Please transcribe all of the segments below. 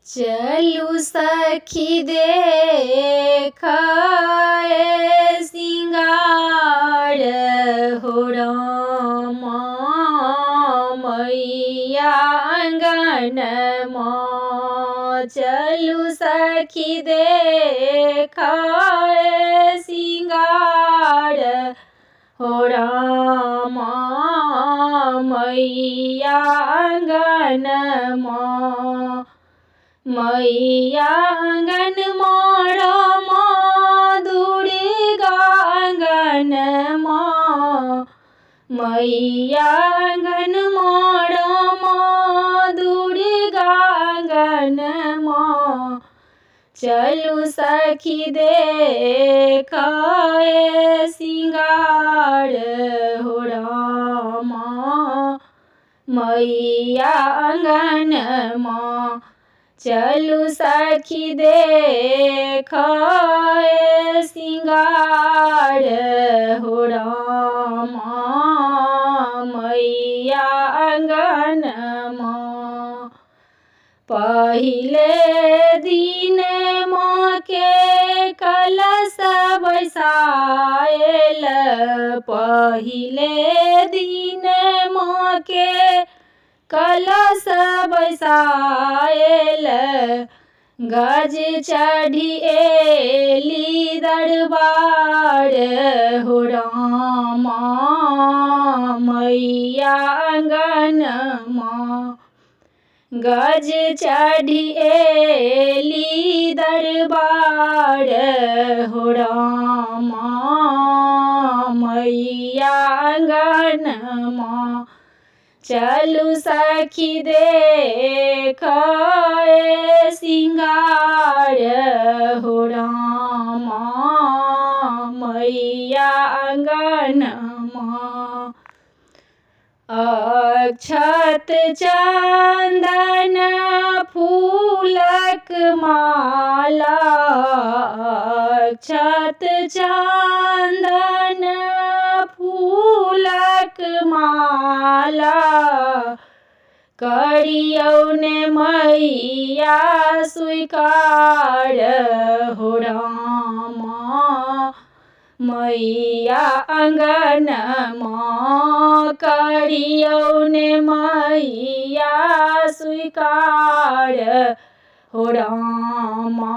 चलू सखी देखय सिंगार हो रामा मैया अङ्गनमा। चलू सखी देखय सिंगार हो रामा मैया अङ्गनमा। मैया अङ्गनमा रामा दुर्गा अङ्गनमा। मैया अङ्गनमा रामा दुर्गा अङ्गनमा। चलू सखी देखय सिंगार हो रामा मैया अङ्गनमा। चलू सखी देखय सिंगार हो रामा मैया अङ्गनमा। पहिले दिन माँके कलश बैसायल। पहिले दिन माँके कलश बैसायल। गज चढ़ी एली दरबार हो रामा मैया अङ्गनमा। गज चढ़ी एली दरबार हो रामा मैया अङ्गनमा। चलू सखी देखय सिंगार हो रामा मैया अङ्गनमा। अक्षत चन्दन फूलक माला। अक्षत चन्दन फूलक माला। करियौ ने मैया स्वीकार हो रामा मैया अङ्गनमा। करियौ ने मैया स्वीकार हो रामा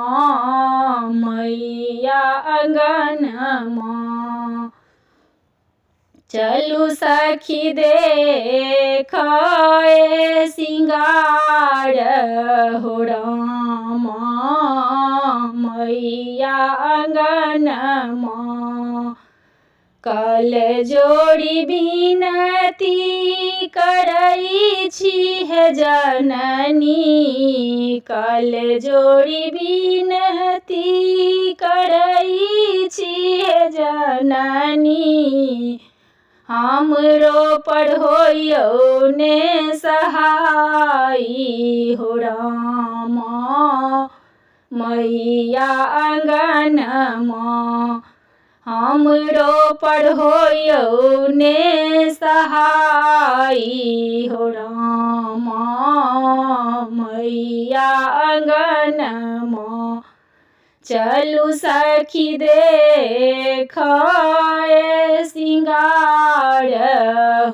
मैया अङ्गनमा। चलू सखी देखय सिंगार हो रामा मैया अङ्गनमा। कल जोड़ी विनती करै छी हे जननी। कल जोड़ी विनती करै छी हे जननी। हमरो पर होइयौ ने सहाय हो रामा मैया अङ्गनमा। हमरो पर होइयौ ने सहाय हो रामा मैया अङ्गनमा। चलू सखी देखय सिंगार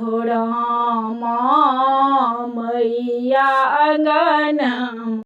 हो रामा मैया अङ्गनमा।